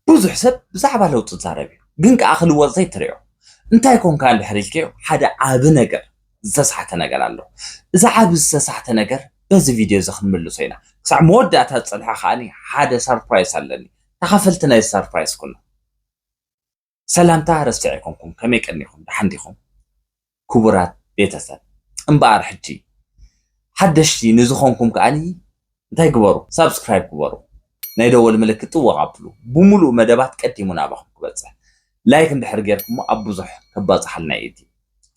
ብዙሕ ሰብ ብዛዕባ ለውጢ ዝዛረብ እዩ፣ ግን ከኣ ክልወጥ ዘይትርእዮ። እንታይ ኮንካ እንድሕር ኢልካዮ፣ ሓደ ዓቢ ነገር፣ ዝተሳሕተ ነገር ኣሎ። እዚ ዓቢ ዝተሳሕተ ነገር በዚ ቪድዮ እዚ ክንምልሶ ኢና። ክሳዕ መወዳእታ ዝጸንሐ ከኣኒ ሓደ ሰርፕራይዝ ኣለኒ። ተኻፈልቲ ናይዚ ሰርፕራይዝ ኩኑ። ሰላምታ ረሲዐ ኣይኮንኩን። ከመይ ቀኒኹም? ደሓን ዲኹም? ክቡራት ቤተሰብ፣ እምበኣር ሕጂ ሓደሽቲ ንዝኾንኩም ከኣኒ እንታይ ግበሩ? ሳብስክራይብ ግበሩ። ናይ ደወል ምልክት ጥወቕ ኣብሉ። ብምሉእ መደባት ቀዲሙ ናባኹም ክበጽሕ። ላይክ እንድሕር ጌርኩሞ ኣብ ብዙሕ ከባጽሓልና እዩ።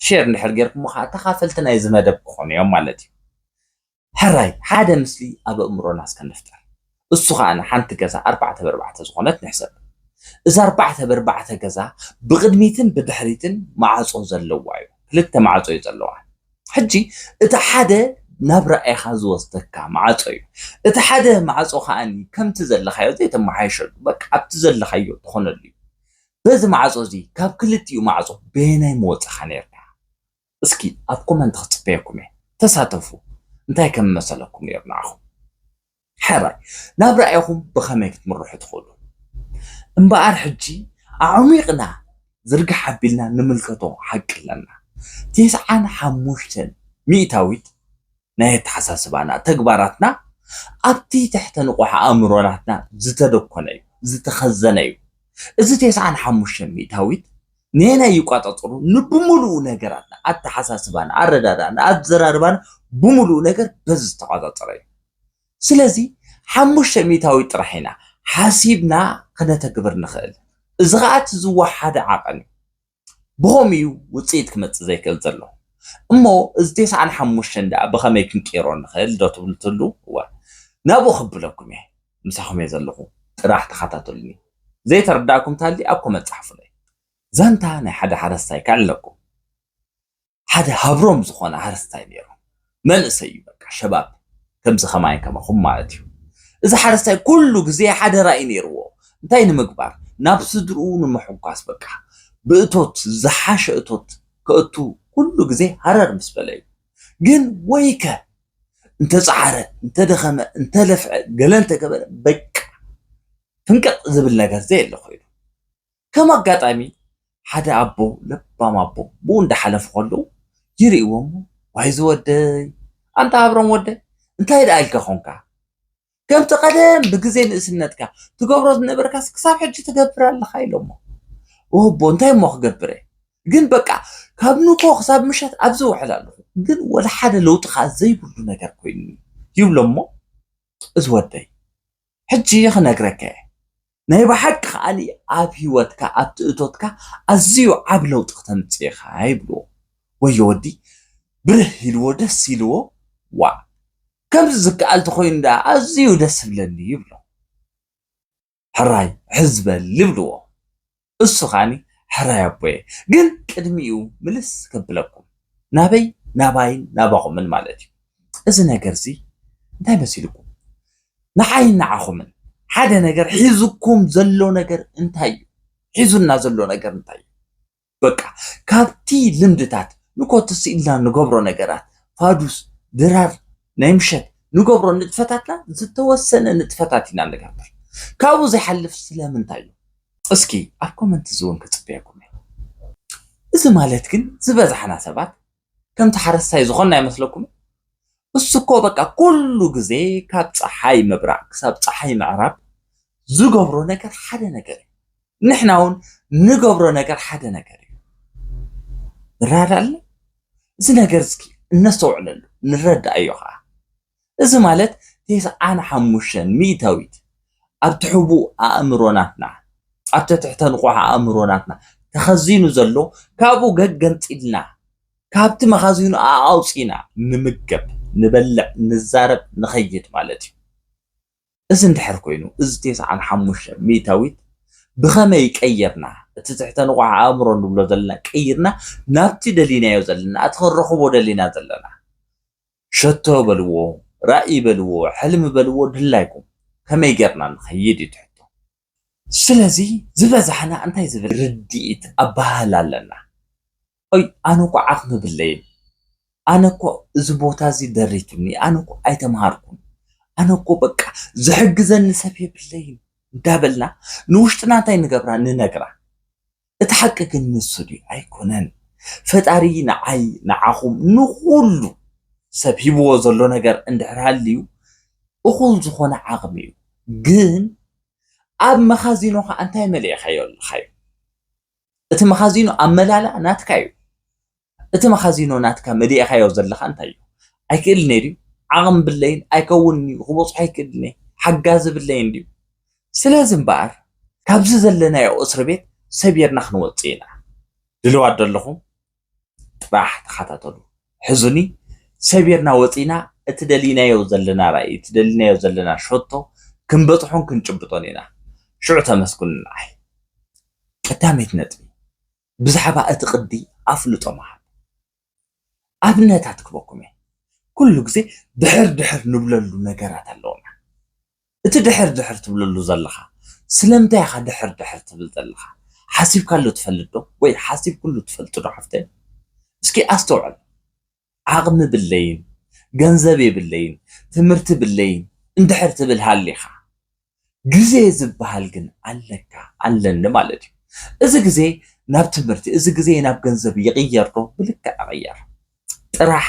ሼር እንድሕር ጌርኩሞ ከዓ ተኻፈልቲ ናይዚ መደብ ክኾኑ እዮም ማለት እዩ። ሕራይ ሓደ ምስሊ ኣብ ኣእምሮና እስከ ንፍጠር። እሱ ከዓ ሓንቲ ገዛ ኣርባዕተ ብኣርባዕተ ዝኾነት ንሕሰብ። እዛ ኣርባዕተ ብኣርባዕተ ገዛ ብቕድሚትን ብድሕሪትን ማዕጾ ዘለዋ እዩ። ክልተ ማዕጾ እዩ ዘለዋ። ሕጂ እቲ ሓደ ናብ ራእይኻ ዝወስደካ ማዕጾ እዩ። እቲ ሓደ ማዕጾ ከኣኒ ከምቲ ዘለኻዮ ዘይተመሓየሸሉ፣ በቃ ኣብቲ ዘለኻዮ ትኾነሉ እዩ። በዚ ማዕጾ እዚ ካብ ክልቲኡ ማዕጾ በየናይ ምወጸኻ ነይርካ? እስኪ ኣብ ኮመንት ክጽበየኩም እየ። ተሳተፉ። እንታይ ከም መሰለኩም ነይሩ ንዓኹም? ሕራይ ናብ ራእይኹም ብኸመይ ክትምርሑ ትኽእሉ? እምበኣር ሕጂ ኣዕሚቕና ዝርግሕ ኣቢልና ንምልከቶ ሓቂ ኣለና። ተስዓን ሓሙሽተን ሚእታዊት ናይ ኣተሓሳስባና፣ ተግባራትና ኣብቲ ትሕተ ንቑሕ ኣእምሮናትና ዝተደኮነ እዩ፣ ዝተኸዘነ እዩ። እዚ ተስዓን ሓሙሽተን ሚእታዊት ነየናይ ይቋጻጸሩ? ንብምሉኡ ነገራትና፣ ኣተሓሳስባና፣ ኣረዳዳእና፣ ኣዘራርባና ብምሉኡ ነገር በዚ ዝተቋጻጸረ እዩ። ስለዚ ሓሙሽተ ሚእታዊት ጥራሕ ኢና ሓሲብና ክነተግብር ንኽእል። እዚ ኸኣ እቲ ዝወሓደ ዓቐን እዩ። ብኸምኡ እዩ ውጽኢት ክመጽእ ዘይክእል ዘሎ። እሞ እዚ ተስዓን ሓሙሽተን ደኣ ብኸመይ ክንቀይሮ ንኽእል ዶ ትብሉ ትህሉ? እወ፣ ናብኡ ክብለኩም እየ። ምሳኹም እየ ዘለኹ። ጥራሕ ተኸታተሉኒ። ዘይተረዳእኩም እንተሃልዩ ኣብ ኮመንት ጸሓፉለይ። ዛንታ ናይ ሓደ ሓረስታይ ከዕልለኩም። ሓደ ሃብሮም ዝኾነ ሓረስታይ ነይሩ። መንእሰይ እዩ፣ በቃ ሸባብ፣ ከምዚ ከማይን ከማኹም ማለት እዩ። እዚ ሓረስታይ ኩሉ ግዜ ሓደ ራእይ ነይርዎ። እንታይ ንምግባር? ናብ ስድርኡ ንምሕጓስ፣ በቃ ብእቶት፣ ዝሓሸ እቶት ከእቱ ኩሉ ግዜ ሃረር ምስ በለ እዩ። ግን ወይከ እንተጸዓረ፣ እንተደኸመ፣ እንተለፍዐ፣ ገለ እንተገበረ፣ በቃ ፍንቅቕ ዝብል ነገር ዘየለ ኮይኑ። ከም ኣጋጣሚ ሓደ ኣቦ፣ ለባም ኣቦ፣ ብኡ እንዳሓለፉ ከለዉ ይርእይዎ እሞ፣ "ዋይ ዝወደይ፣ ኣንታ ኣብሮም ወደይ፣ እንታይ ደኣ ኢልካ ኾንካ? ከምቲ ቀደም ብግዜ ንእስነትካ ትገብሮ ዝነበርካስ ክሳብ ሕጂ ትገብር ኣለኻ?" ኢሎሞ። "ወቦ፣ እንታይ እሞ ክገብር እየ? ግን በቃ ካብ ንግሆ ክሳብ ምሸት ኣብዚ ውዕል ኣለኹ፣ ግን ወላ ሓደ ለውጢ ከኣ ዘይብሉ ነገር ኮይኑኒ" ይብሎሞ። "እዚ ወደይ፣ ሕጂ ክነግረካ እየ። ናይ ብሓቂ ከኣኒ ኣብ ህይወትካ፣ ኣብቲ እቶትካ ኣዝዩ ዓቢ ለውጢ ክተምጽእ ኢኻ" ይብልዎ። ወዮ ወዲ ብርህ ኢልዎ፣ ደስ ኢልዎ። "ዋእ፣ ከምዚ ዝከኣል ተኾይኑ ደኣ ኣዝዩ ደስ ይብለኒ" ይብሎ። "ሕራይ ሕዝ በል" ይብልዎ። እሱ ከኣኒ "ሕራይ ኣቦየ፣ ግን ቅድሚኡ ምልስ ከብለኩም፣ ናበይ? ናባይን ናባኹምን ማለት እዩ። እዚ ነገርዚ እንታይ መሲልኩም? ንዓይን ንዓኹምን ሓደ ነገር ሒዙኩም ዘሎ ነገር እንታይ እዩ? ሒዙና ዘሎ ነገር እንታይ እዩ? በቃ ካብቲ ልምድታት ንኮትስ ኢልና ንገብሮ ነገራት፣ ፋዱስ፣ ድራር፣ ናይ ምሸት ንገብሮ ንጥፈታትና ዝተወሰነ ንጥፈታት ኢና ንገብር። ካብኡ ዘይሓልፍ ስለምንታይ እዩ? እስኪ ኣብ ኮመንት እዚ እውን ክጽበየኩም እየ። እዚ ማለት ግን ዝበዛሕና ሰባት ከምቲ ሓረስታይ ዝኾንና ይመስለኩም? እሱ እኮ በቃ ኩሉ ግዜ ካብ ጸሓይ ምብራቕ ክሳብ ጸሓይ ምዕራብ ዝገብሮ ነገር ሓደ ነገር እዩ። ንሕና እውን ንገብሮ ነገር ሓደ ነገር እዩ። ንረዳእ ኣለና? እዚ ነገር እስኪ እነስተውዕለሉ፣ ንረዳእዮ ኸዓ። እዚ ማለት ተስዓን ሓሙሽተን ሚእታዊት ኣብቲ ሕቡእ ኣእምሮ ናትና፣ ኣብቲ ትሕተ ንቑሕ ኣእምሮ ናትና ተኸዚኑ ዘሎ፣ ካብኡ ገገንጺልና፣ ካብቲ መኻዚኑ ኣውጺና ንምገብ፣ ንበልዕ፣ ንዛረብ፣ ንኸይድ ማለት እዩ። እዚ እንድሕር ኮይኑ፣ እዚ ተስዓን ሓሙሽተ ሚእታዊት ብኸመይ ቀይርና፣ እቲ ትሕተ ንቑሕ ኣእምሮ ንብሎ ዘለና ቀይርና፣ ናብቲ ደሊናዮ ዘለና፣ እቲ ክንረኽቦ ደሊና ዘለና፣ ሸቶ በልዎ፣ ራእይ በልዎ፣ ሕልሚ በልዎ፣ ድላይኩም፣ ከመይ ጌርና ንኸይድ እዩ እቲ ሕቶ። ስለዚ ዝበዛሕና እንታይ ዝብል ርድኢት ኣበሃህላ ኣለና? "ኦይ፣ ኣነ እኮ ዓቕሚ የብለይን፣ ኣነ እኮ እዚ ቦታ እዚ ደሪቱኒ፣ ኣነ እኮ ኣይተምሃርኩን፣ ኣነ እኮ በቃ ዝሕግዘኒ ሰብ የብለይን፣ እንዳበልና ንውሽጥና እንታይ ንገብራ ንነግራ። እቲ ሓቂ ግን ንሱ ድዩ ኣይኮነን? ፈጣሪ ንዓይ ንዓኹም ንኹሉ ሰብ ሂብዎ ዘሎ ነገር እንድሕር ሃልዩ እኹል ዝኾነ ዓቕሚ እዩ። ግን ኣብ መኻዚኖኻ እንታይ መሊእኻዮ ኣለኻዮ? እቲ መኻዚኖ ኣመላልኣ ናትካ እዩ። እቲ መኻዚኖ ናትካ መሊእኻዮ ዘለኻ እንታይ እዩ? ኣይክእልን እየ ድዩ? ዓቕሚ ብለይን ኣይከውንን እዩ፣ ክበፅሖ ኣይክእልን እየ፣ ሓጋዚ ብለይን ድዩ? ስለዚ እምበኣር ካብዚ ዘለናዮ እስሪ ቤት ሰቢርና ክንወፅእ ኢና። ድልዋት ዘለኹም ጥራሕ ተኸታተሉ። ሕዙኒ። ሰቢርና ወፂና እቲ ደሊናዮ ዘለና ራእይ፣ እቲ ደሊናዮ ዘለና ሸቶ ክንበፅሖን ክንጭብጦን ኢና። ሽዑ ተመስግኑ ንዓይ። ቀዳመይቲ ነጥቢ፣ ብዛዕባ እቲ ቅዲ ኣፍልጦ ምሃብ። ኣብነታት ክበኩም እየ። ኩሉ ግዜ ድሕር ድሕር ንብለሉ ነገራት ኣለውና። እቲ ድሕር ድሕር ትብለሉ ዘለኻ ስለምንታይ ኢኻ ድሕር ድሕር ትብል ዘለኻ? ሓሲብካሉ ትፈልጥ ዶ? ወይ ሓሲብኩሉ ትፈልጥ ዶ ሓፍተይ? እስኪ ኣስተውዕል። ዓቕሚ ብለይን፣ ገንዘብ የብለይን፣ ትምህርቲ ብለይን እንድሕር ትብል ሃሊኻ፣ ግዜ ዝበሃል ግን ኣለካ ኣለኒ ማለት እዩ። እዚ ግዜ ናብ ትምህርቲ፣ እዚ ግዜ ናብ ገንዘብ ይቕየር ዶ? ብልክዕ ይቕየር። ጥራሕ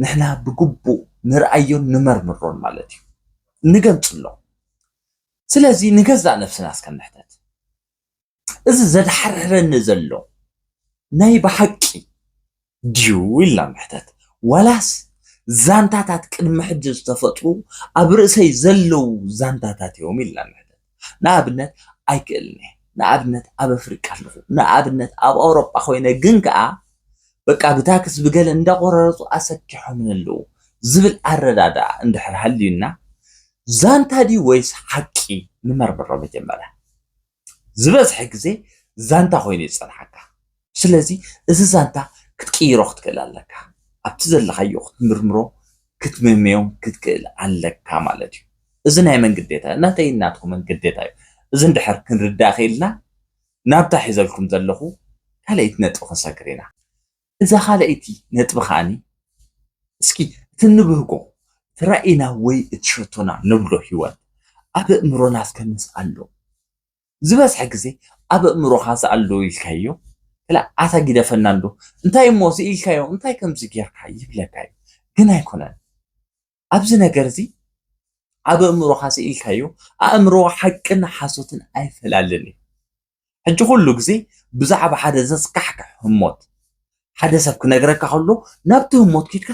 ንሕና ብግቡእ ንርኣዮን ንመርምሮን ማለት እዩ። ንገንጽሎ። ስለዚ ንገዛእ ነፍስና እስከ ንሕተት። እዚ ዘድሓርሕረኒ ዘሎ ናይ ብሓቂ ድዩ ኢልና ንሕተት። ዋላስ ዛንታታት ቅድሚ ሕጂ ዝተፈጥሩ ኣብ ርእሰይ ዘለዉ ዛንታታት እዮም ኢልና ንሕተት። ንኣብነት ኣይክእልን እየ። ንኣብነት ኣብ ኣፍሪቃ ኣለኹ። ንኣብነት ኣብ ኣውሮጳ ኮይነ ግን ከኣ በቃ ብታክስ ብገለ እንዳቆራረጹ ኣሰኪሖምን ኣለዉ ዝብል ኣረዳድኣ እንድሕር ሃልዩና ዛንታ ድዩ ወይስ ሓቂ ንመርምሮ መጀመርያ። ዝበዝሐ ግዜ ዛንታ ኮይኑ ይጸንሓካ። ስለዚ እዚ ዛንታ ክትቅይሮ ክትክእል ኣለካ። ኣብቲ ዘለኻዮ ክትምርምሮ ክትምምዮም ክትክእል ኣለካ ማለት እዩ። እዚ ናይ መን ግዴታ? ናተይን ናትኩምን ግዴታ እዩ። እዚ እንድሕር ክንርዳእ ክኢልና ናብታ ሒዘልኩም ዘለኹ ካልኣይቲ ነጥቢ ክንሰግር ኢና። እዛ ካልኣይቲ ነጥቢ ከኣኒ እስኪ እቲ ንብህጎ እቲ ራእይና ወይ እቲ ሸቶና ንብሎ ህይወት ኣብ ኣእምሮና እስከ ንስኣሎ። ዝበዝሐ ግዜ ኣብ ኣእምሮኻ ስኣሎ ኢልካዮ ክላ ኣታ ጊደፈና እንዶ እንታይ እሞ ስኢልካዮ እንታይ ከምዚ ጌርካ ይብለካ እዩ። ግን ኣይኮነን። ኣብዚ ነገር እዚ ኣብ ኣእምሮኻ ስኢልካዮ ኣእምሮ ሓቅን ሓሶትን ኣይፈላልን እዩ። ሕጂ ኩሉ ግዜ ብዛዕባ ሓደ ዘስካሕክሕ ህሞት ሓደ ሰብ ክነግረካ ከሎ ናብቲ ህሞት ኪድካ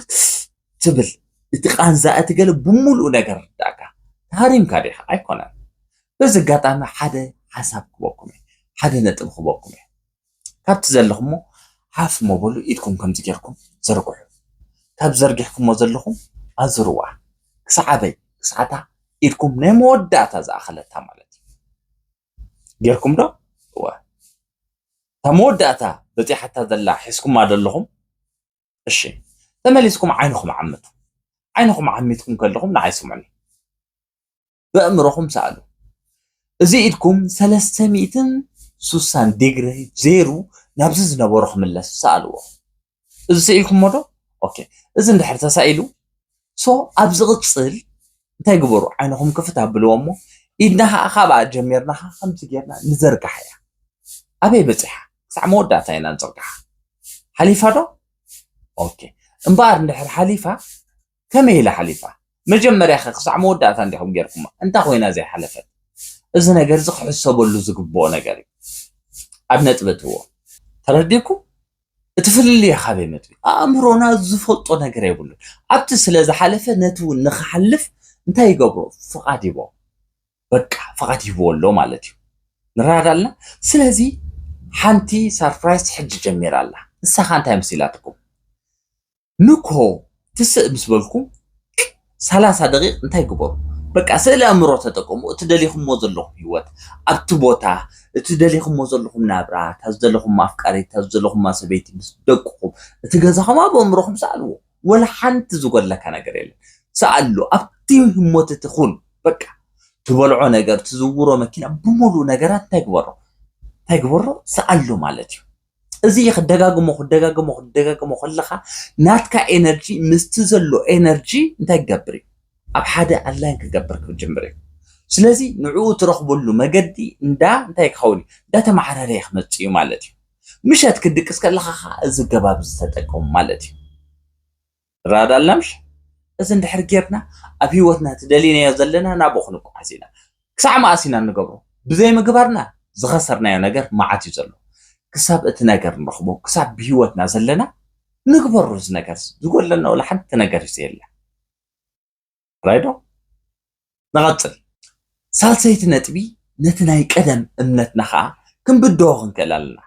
ትብል እቲ ቃንዛ እቲ ገለ ብምሉኡ ነገር ርዳእካ ተሃሪምካ ዲኻ ኣይኮነን። በዚ ኣጋጣሚ ሓደ ሓሳብ ክበኩም እየ፣ ሓደ ነጥብ ክበኩም እየ። ካብቲ ዘለኹሞ ሓፍ መበሉ ኢድኩም ከምዚ ጌርኩም ዘርግሑ። ካብ ዘርጊሕኩሞ ዘለኹም ኣዙርዋ ክሳዕ ኣበይ ክሳዕታ ኢድኩም ናይ መወዳእታ ዝኣኸለታ ማለት እዩ። ጌርኩም ዶ? እወ። እታ መወዳእታ በጺሓታ ዘላ ሒዝኩማ ዘለኹም? እሺ። ተመሊስኩም ዓይንኹም ዓምቱ። ዓይንኹም ዓሚትኩም ከለኹም ንዓይ ስምዑኒ። ብኣእምሮኹም ሰኣሉ። እዚ ኢድኩም ሰለስተ ሚእትን ሱሳን ዲግሪ ዜሩ ናብዚ ዝነበሮ ክምለስ ሰኣልዎ። እዚ ስኢልኩሞ ዶ? ኦኬ። እዚ እንድሕር ተሳኢሉ ሶ ኣብ ዝቕጽል እንታይ ግበሩ? ዓይንኹም ክፍት ኣብልዎ እሞ ኢድና ኸዓ ካብኣ ጀሚርና ኸዓ ከምዚ ጌርና ንዘርግሓ እያ። ኣበይ በጺሓ? ክሳዕ መወዳእታ ኢና ንዘርግሓ። ሓሊፋ ዶ? ኦኬ። እምበኣር እንድሕር ሓሊፋ ከመይ ኢላ ሓሊፋ? መጀመርያ ኸ ክሳዕ መወዳእታ እንዲኹም ጌርኩማ። እንታይ ኮይና ዘይሓለፈት? እዚ ነገር እዚ ክሕሰበሉ ዝግብኦ ነገር እዩ። ኣብ ነጥቢ እትዎ። ተረዲእኩም? እቲ ፍልልይ ካበይ መጺኡ? ኣእምሮና ዝፈልጦ ነገር የብሉን። ኣብቲ ስለ ዝሓለፈ ነቲ እውን ንኽሓልፍ እንታይ ይገብሮ? ፍቓድ ይቦ። በቃ ፍቓድ ይህብዎ ኣሎ ማለት እዩ። ንረዳዳእ ኣለና። ስለዚ ሓንቲ ሳርፕራይዝ ሕጂ ጀሚራ ኣላ። ንሳ ኸ እንታይ መሲላትኩም? ንኮ ትስእ ምስ በልኩም ሰላሳ ደቂቕ እንታይ ግበሩ? በቃ ስእሊ ኣእምሮ ተጠቀሙ። እቲ ደሊኹሞ ዘለኹም ህይወት ኣብቲ ቦታ፣ እቲ ደሊኹሞ ዘለኹም ናብራ፣ እታ ዝደለኹማ ኣፍቃሪት፣ እታ ዝደለኹማ ሰበይቲ ምስ ደቅኹም፣ እቲ ገዛኹም ኣብ ኣእምሮኹም ሰኣልዎ። ወላ ሓንቲ ዝጎድለካ ነገር የለን። ሰኣሉ ኣብቲ ህሞት እቲ ኩን በቃ ትበልዖ ነገር ትዝውሮ መኪና ብምሉእ ነገራት እንታይ ግበሮ እንታይ ግበሮ ሰኣሉ ማለት እዩ። እዚ ክደጋግሞ ክደጋግሞ ክደጋግሞ ከለኻ ናትካ ኤነርጂ ምስቲ ዘሎ ኤነርጂ እንታይ ክገብር እዩ ኣብ ሓደ ኣላይን ክገብር ክጅምር እዩ። ስለዚ ንዕኡ ትረኽበሉ መገዲ እንዳ እንታይ ክኸውን እዩ? እንዳተመዓራረየ ክመጽእ እዩ ማለት እዩ። ምሸት ክትድቅስ ከለኻ ኸዓ እዚ ኣገባብ እዚ ተጠቀሙ ማለት እዩ። ንረዳዳእ ኣለና ምሽ? እዚ እንድሕር ጌርና ኣብ ህይወትና እቲ ደሊናዮ ዘለና ናብኡ ክንጓዓዝ ኢና። ክሳዕ መኣስ ኢና እንገብሮ? ብዘይ ምግባርና ዝኸሰርናዮ ነገር መዓት እዩ ዘሎ። ክሳብ እቲ ነገር ንረኽቦ፣ ክሳብ ብህይወትና ዘለና ንግበሮ። እዚ ነገር ዝጎለና ወላ ሓንቲ ነገር እዩ የለ። ራይዶ? ንቐጽል። ሳልሰይቲ ነጥቢ፣ ነቲ ናይ ቀደም እምነትና ኸዓ ክንብድሆ ክንክእል ኣለና።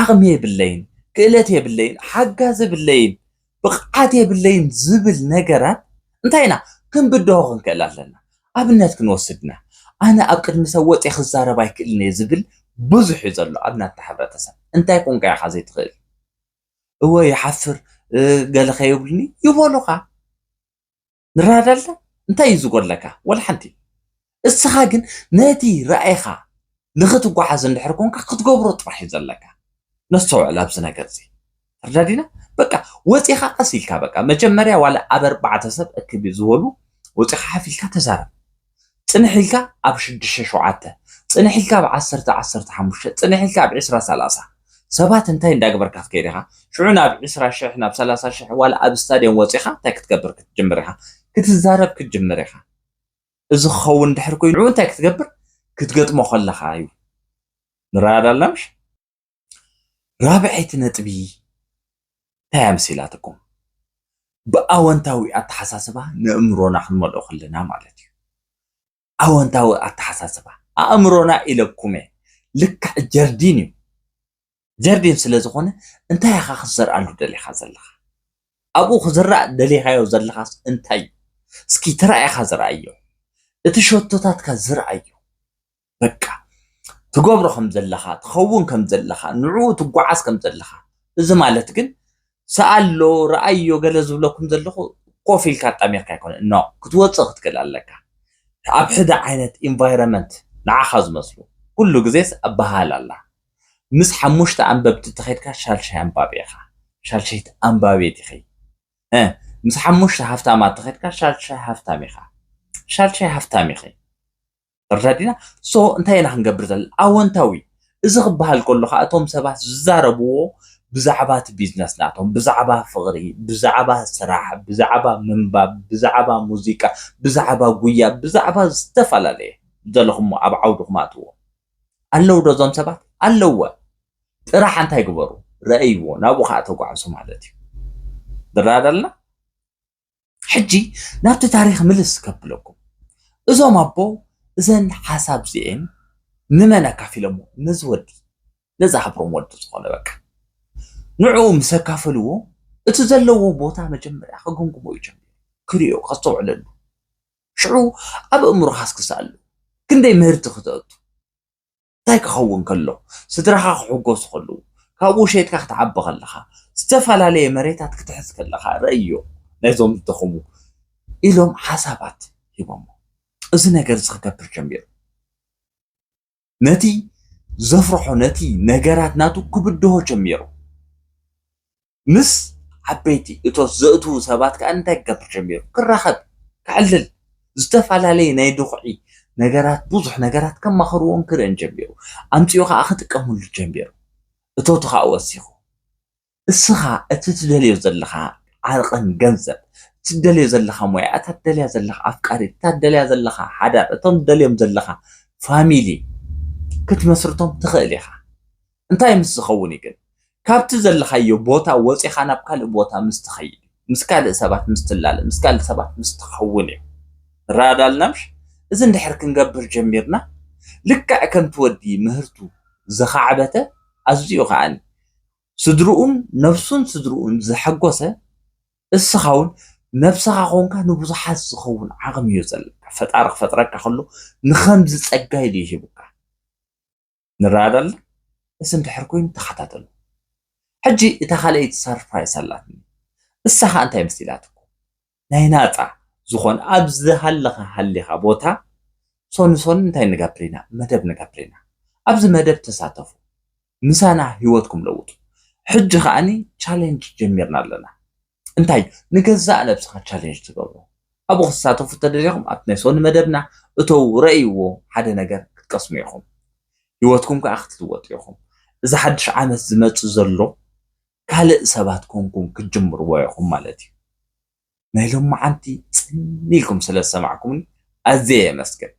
ዓቕሚ የብለይን፣ ክእለት የብለይን፣ ሓጋዝ የብለይን፣ ብቕዓት የብለይን ዝብል ነገራት እንታይ ኢና ክንብድሆ ክንክእል ኣለና። ኣብነት ክንወስድና፣ ኣነ ኣብ ቅድሚ ሰብ ወፅየ ክዛረብ ኣይክእልን እየ ዝብል ብዙሕ እዩ ዘሎ ኣብ ናትና ሕብረተሰብ። እንታይ ኮንካ ኢኻ ዘይትኽእል? እወ ይሓፍር፣ እ፣ ገለ ከየብሉኒ ይበሉኻ። ንረዳዳእ ኣለና? እንታይ እዩ ዝጎድለካ? ወላ ሓንቲ። እስኻ ግን ነቲ ራእይኻ ንኽትጓዓዝ እንድሕር ኮንካ ክትገብሮ ጥራሕ እዩ ዘለካ። ነስተውዕል ኣብዚ ነገር እዚ። ተረዳዲና? በቃ ወፂኻ ቀስ ኢልካ በቃ መጀመርያ ዋላ ኣብ ኣርባዕተ ሰብ እክብ ዝበሉ ወፂኻ ሓፍ ኢልካ ተዛረብ። ፅንሕ ኢልካ ኣብ ሽዱሽተ ሸውዓተ፣ ፅንሕ ኢልካ ኣብ ዓሰርተ ዓሰርተ ሓሙሽተ፣ ፅንሕ ኢልካ ኣብ ዕስራ ሰላሳ ሰባት እንታይ እንዳገበርካ ክትከይድ ኢኻ? ሽዑ ናብ ዕስራ ሽሕ ናብ ሰላሳ ሽሕ ዋላ ኣብ ስታድዮም ወፂኻ እንታይ ክትገብር ክትጅምር ኢኻ? ክትዛረብ ክትጅምር ኢኻ። እዚ ክኸውን ድሕር ኮይኑ ንዑ እንታይ ክትገብር? ክትገጥሞ ከለኻ እዩ። ንረዳዳእ ኣለና ምሽ? ራብዐይቲ ነጥቢ እንታይ እያ መሲላትኩም? ብኣወንታዊ ኣተሓሳስባ ንእምሮና ክንመልኦ ከለና ማለት እዩ። ኣወንታዊ ኣተሓሳስባ ኣእምሮና ኢለኩም እየ። ልክዕ ጀርዲን እዩ። ጀርዲን ስለ ዝኾነ እንታይ ኢኻ ክትዘርኣሉ ደሊኻ ዘለኻ? ኣብኡ ክዝራእ ደሊኻዮ ዘለኻስ እንታይ እዩ? እስኪ ተራእኻ ዝረኣዮ፣ እቲ ሸቶታትካ ዝረኣዮ፣ በቃ ትገብሮ ከም ዘለኻ፣ ትኸውን ከም ዘለኻ፣ ንዕኡ ትጓዓዝ ከም ዘለኻ። እዚ ማለት ግን ሰኣሎ፣ ረኣዮ ገለ ዝብለኩም ዘለኹ ኮፍ ኢልካ ኣጣሚርካ ኣይኮነ። ኖ፣ ክትወፅእ ክትክእል ኣለካ። ኣብ ሕደ ዓይነት ኢንቫይሮመንት ንዓኻ ዝመስሉ ኩሉ ግዜስ ኣበሃል ኣላ። ምስ ሓሙሽተ ኣንበብቲ ተኸድካ ሻልሻይ ኣንባቢ ኢኻ። ሻልሸይቲ ኣንባቤት ኢኺ። እ፣ ምስ ሓሙሽተ ሃፍታማት ተኸድካ ሻልሻይ ሃፍታም ኢኻ። ሻልሻይ ሃፍታም ኢኺ። ተረዳዲና? ሶ እንታይ ኢና ክንገብር ዘለና? ኣወንታዊ። እዚ ክበሃል ከሎ ከዓ እቶም ሰባት ዝዛረብዎ ብዛዕባ እቲ ቢዝነስ ናቶም፣ ብዛዕባ ፍቕሪ፣ ብዛዕባ ስራሕ፣ ብዛዕባ ምንባብ፣ ብዛዕባ ሙዚቃ፣ ብዛዕባ ጉያ፣ ብዛዕባ ዝተፈላለየ ዘለኹሞ ኣብ ዓውድኹም ኣትዎ። ኣለዉ ዶ እዞም ሰባት? ኣለወ። ጥራሕ እንታይ ግበሩ? ረእይዎ፣ ናብኡ ከዓ ተጓዕዙ ማለት እዩ። ንረዳዳእ ኣለና? ሕጂ ናብቲ ታሪኽ ምልስ ከብለኩም። እዞም ኣቦ እዘን ሓሳብ እዚኤን ንመን ኣካፊሎሞ? ነዚ ወዲ፣ ነዚ ሃብሮም ወዲ ዝኾነ በቃ። ንዕኡ ምስ ኣካፈልዎ እቲ ዘለዎ ቦታ መጀመርያ ክግምግሞ እዩ ጀሚሩ። ክሪኦ፣ ከስተውዕለሉ። ሽዑ ኣብ ኣእምሮኻስ ክስኣሉ። ክንደይ ምህርቲ ክተእቱ። እንታይ ክኸውን ከሎ? ስድራኻ ክሕጎሱ ከለዉ፣ ካብኡ ሸይጥካ ክትዓቢ ከለኻ፣ ዝተፈላለየ መሬታት ክትሕዝ ከለኻ፣ ረእዮ ናይዞም ዝደኸሙ ኢሎም ሓሳባት ሂቦሞ። እዚ ነገር እዚ ክገብር ጀሚሩ። ነቲ ዘፍርሖ፣ ነቲ ነገራት ናቱ ክብድሆ ጀሚሩ። ምስ ዓበይቲ እቶት ዘእትዉ ሰባት ከኣ እንታይ ክገብር ጀሚሩ? ክራኸብ፣ ከዕልል፣ ዝተፈላለየ ናይ ድኹዒ ነገራት፣ ብዙሕ ነገራት ከማኽርዎን ክርእን ጀሚሩ። ኣምጺኡ ከኣ ክጥቀመሉ ጀሚሩ። እቶቱ ከኣ ወሲኹ። እስኻ እቲ ትደልዮ ዘለኻ ዓቕን ገንዘብ፣ እቲ ትደልዮ ዘለኻ ሞያ፣ እታ ትደልያ ዘለኻ ኣፍቃሪት፣ እታ ትደልያ ዘለኻ ሓዳር፣ እቶም ትደልዮም ዘለኻ ፋሚሊ ክትመስርቶም ትኽእል ኢኻ። እንታይ ምስ ዝኸውን እዩ ግን? ካብቲ ዘለኻዮ ቦታ ወፂኻ ናብ ካልእ ቦታ ምስ ትኸይድ፣ ምስ ካልእ ሰባት ምስ ትላለ፣ ምስ ካልእ ሰባት ምስ ትኸውን እዩ። ንረዳዳእ ኣለና ምሽ? እዚ እንድሕር ክንገብር ጀሚርና፣ ልክዕ ከምቲ ወዲ ምህርቱ ዝኻዕበተ፣ ኣዝዩ ከዓኒ ስድርኡን ነብሱን ስድርኡን ዘሐጎሰ፣ እስኻ እውን ነብስኻ ኮንካ ንብዙሓት ዝኸውን ዓቕሚ እዩ ዘለካ። ፈጣሪ ክፈጥረካ ከሎ ንኸምዚ ጸጋ ኢሉ እዩ ሂቡካ። ንረዳዳእ ኣለና? እዚ እንድሕር ኮይኑ ተኸታተሉ። ሕጂ እታ ካልኣይቲ ሰርፕራይዝ ኣላትኒ። እሳ ኸኣ እንታይ መሲላትኩም? ናይ ናጻ ዝኾነ ኣብ ዝሃለኻ ሃሊኻ ቦታ ሶኒ ሶኒ እንታይ ንገብር ኢና? መደብ ንገብር ኢና። ኣብዚ መደብ ተሳተፉ። ምሳና ህይወትኩም ለውጡ። ሕጂ ከኣኒ ቻሌንጅ ጀሚርና ኣለና። እንታይ? ንገዛእ ነብስኻ ቻሌንጅ ትገብሮ። ኣብኡ ክትሳተፉ ተደሊኹም ኣብቲ ናይ ሶኒ መደብና እተው፣ ረእይዎ፣ ሓደ ነገር ክትቀስሙ ኢኹም። ህይወትኩም ከዓ ክትልወጡ ኢኹም። እዚ ሓድሽ ዓመት ዝመጽእ ዘሎ ካልእ ሰባት ኮንኩም ክትጅምርዎ ኢኹም ማለት እዩ። ናይ ሎማዓንቲ ጽን ኢልኩም ስለ ዝሰማዕኩምኒ ኣዝየ የመስግን።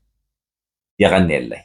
የቐንየለይ።